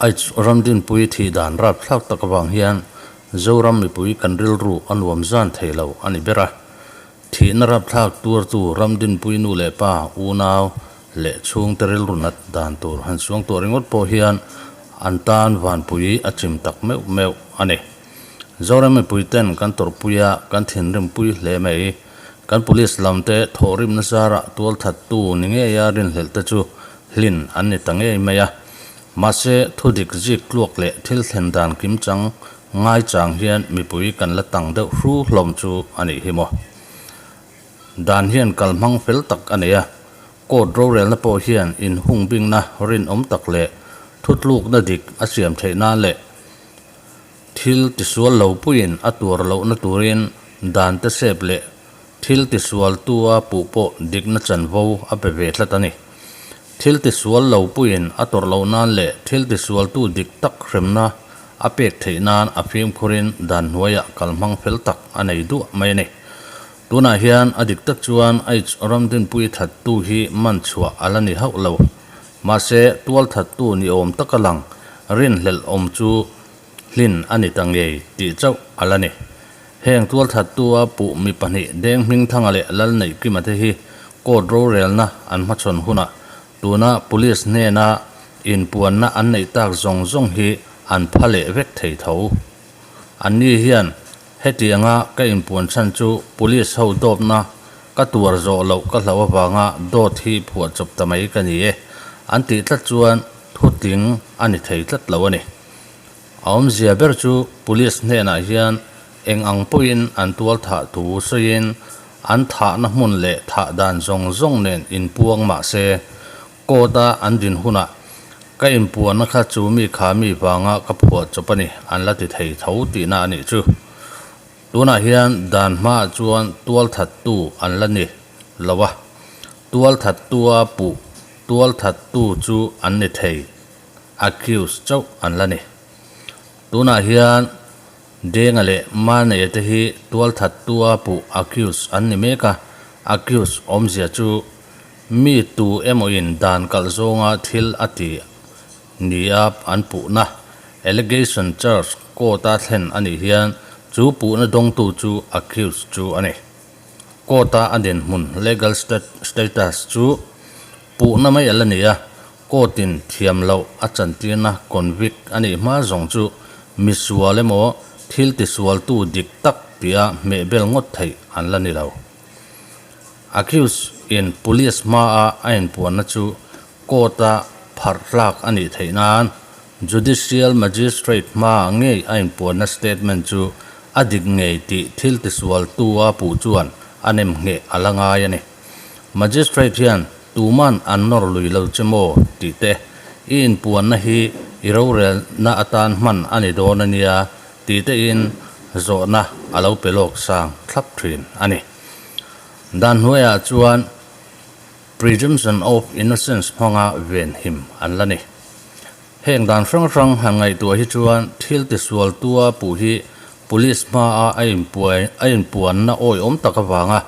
Aids Ramdinpui thih dan rapthlak tak avang hian Zoram mipui kan rilru a nuam zan thei lo a ni ber a. Thihna rapthlak tuartu Ramdinpui nu leh pa, unau leh chhungte rilru nat dan tur han suang tuah ringawt pawh hian an tan vanpui a chim tak meuh meuh a ni. Zoram mipui ten kan tawrhpui a, kan thinrimpui hle mai. Kan police lam te thawhrimna zarah tualthattu ni ngeia rinhlelh te chu hlin an ni ta ngei mai a. Mahse, thudik zik tluak leh thil thlen dan kimchang ngaichang hian mipui kan la tang deuh hru hlawm chu a nih hi maw. Dan hian kalhmang fel tak a nei a, court rorelna pawh hian inhungbingna rinawm tak leh thutlukna dik a siam theih nan leh thil tisual lo puiin a tuar lohna turin dan te sep leh Thil tisualtua puh pawh dikna chanvo a pe ve tlat a ni. Thil tisual lo puiin a tawrh loh nan leh thil tisualtu dik tak hremna a pek theih nan a fimkhurin dan hnuaiah kalhmang fel tak a nei duah mai a ni. Tunah hian a dik tak chuan Aids ramdinpui thattu hi man chhuah a la ni hauh lo. Mahse, tual thattu ni awm taka lang rinhlelh awm chu hlin a ni ta ngei tih chauh a la ni. Heng tualthattua puh mi pahnih Deng Hmingthanga leh Lalneihkima te hi court rorelna an hmachhawn hunah tuna police hnena inpuanna an neih tak zawng zawng hi an pha leh vek thei tho. Anni hian hetianga ka inpuan chhan chu police ho dawpna ka tuar zawh loh ka hlauh avanga dawt hi phuahchawp ta mai ka ni e an tih tlat chuan thutling a ni thei tlat lo a ni. A awmzia ber chu police hnenah hian eng ang pawhin an tual thah thu sawiin an thahna hmun leh thah dan zawng zawng nen inpuang mah se court a an din hunah ka inpuanna kha chu mi kha mi vanga ka phuah chawp a ni an la ti thei tho tihna a nih chu. Tunah hian dan hmaah chuan tual thattu an la ni lo a, tual thattua puh tual thattu chu an ni thei. Accused chauh an la ni. Tunah hian Denga leh Maneiha te hi tualthattua puh accused an ni mek a, accused awmzia chu mi tu emawin dan kalh zawnga thil a ti nia an puhna, allegation charge, court-a thlen a nih hian chu puhna dawngtu chu accused chu a ni. Court-a a dinhmun, legal status, chu puhna mai a la ni a, Court-in thiam loh a chantirna convict a nih hma zawng chu misual emaw thil tisualtu dik tak tia hmehbel ngawt theih an la ni lo. Accused in police hmaa a inpuanna chu court-a pharh tlak a nih theih nan Judicial Magistrate hmaa ngei a inpuanna statement chu a dik ngei tih thil tisualtu-a puh chuan a nemngheh a la ngai a ni. Magistrate hian Tuman an nawr lui lo che maw? tih te, I inpuanna hi i rorelna atan hman a ni dawn a nia tih tein zawhna a lo pe lawk sang thlap thin a ni. Dan hnuaiah chuan Presumption of Innocence hmanga venhim an la ni. Heng dan hrang hrang han ngaihtuah hi chuan thil tisualtua puh hi Police hmaa a inpuai a inpuanna awihawm tak avanga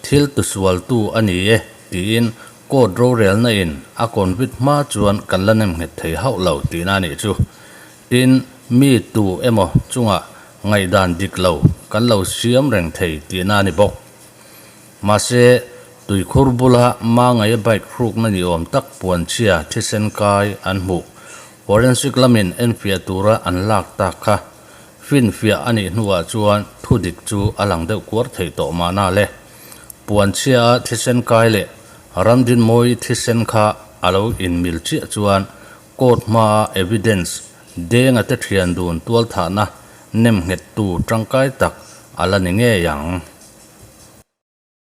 thil tisualtu a ni e tiin court rorelna in a convict hma chuan kan la nem nghet thei hauh lo tihna a nih chu. Tin, mi tu emaw chungah ngaihdan dik lo kan lo siam reng thei tihna a ni bawk. Mahse, tuikhur bula Mangaia bike hrukna ni awm tak puanchhia thisen kai an hmuh. Forensic lamin enfiah tura an lak tak kha finfiah a nih hnuah chuan thu dik chu a lang deuh kuar thei tawh mahna le. Puanchhia a thisen kai leh Ramdinmawi thisen kha a lo inmil chiah chuan court hmaa evidence denga te thian dun tualthahna nem nghettu tangkai tak a la ni ngei ang.